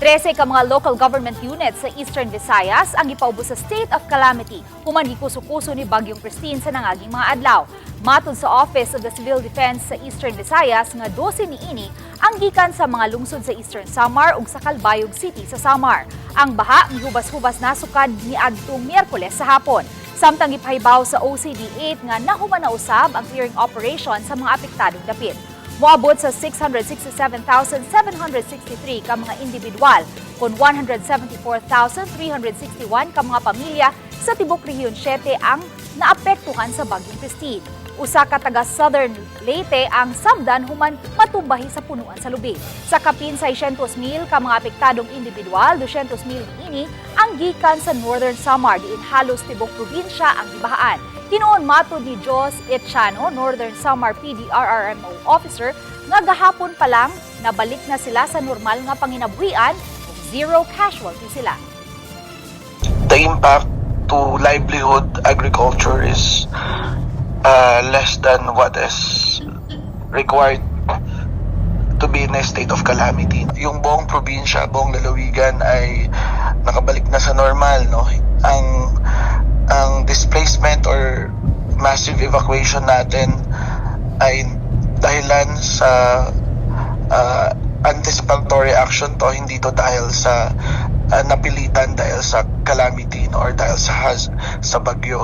13 ka mga local government units sa Eastern Visayas ang gipaubos sa state of calamity human gikuso-kuso ni Bagyong Kristine sa nangaging mga adlaw. Matod sa Office of the Civil Defense sa Eastern Visayas nga 12 niini ang gikan sa mga lungsod sa Eastern Samar ug sa Calbayog City sa Samar. Ang baha mihubas-hubas na sukad niadtong Miyerkules sa hapon. Samtang gipahibaw sa OCD 8 nga nahuman na usab ang clearing operation sa mga apektadong dapit. Moabot sa 667,763 ka mga individual kon 174,361 ka mga pamilya sa tibok Rehiyon 7 ang naapektuhan sa Bagyong Kristine. Usa ka taga Southern Leyte ang samdan human matumbahi sa punuan sa lubi. Sa kapin 600,000 ka mga apektadong individual, 200,000 niini ang gikan sa Northern Samar, diin halos tibok probinsya ang gibahaan. Tinuon matod ni Jos Etchano, Northern Samar PDRRMO officer, nga gahapon pa lang nabalik na sila sa normal nga panginabuhian ug zero casualty sila. The impact to livelihood, agriculture is less than what is required to be in a state of calamity. Yung buong probinsya, buong lalawigan ay nakabalik na sa normal, no? Ang displacement or massive evacuation natin ay dahilan sa anticipatory action to, hindi to dahil sa napilitan dahil sa calamity, no, or dahil sa bagyo.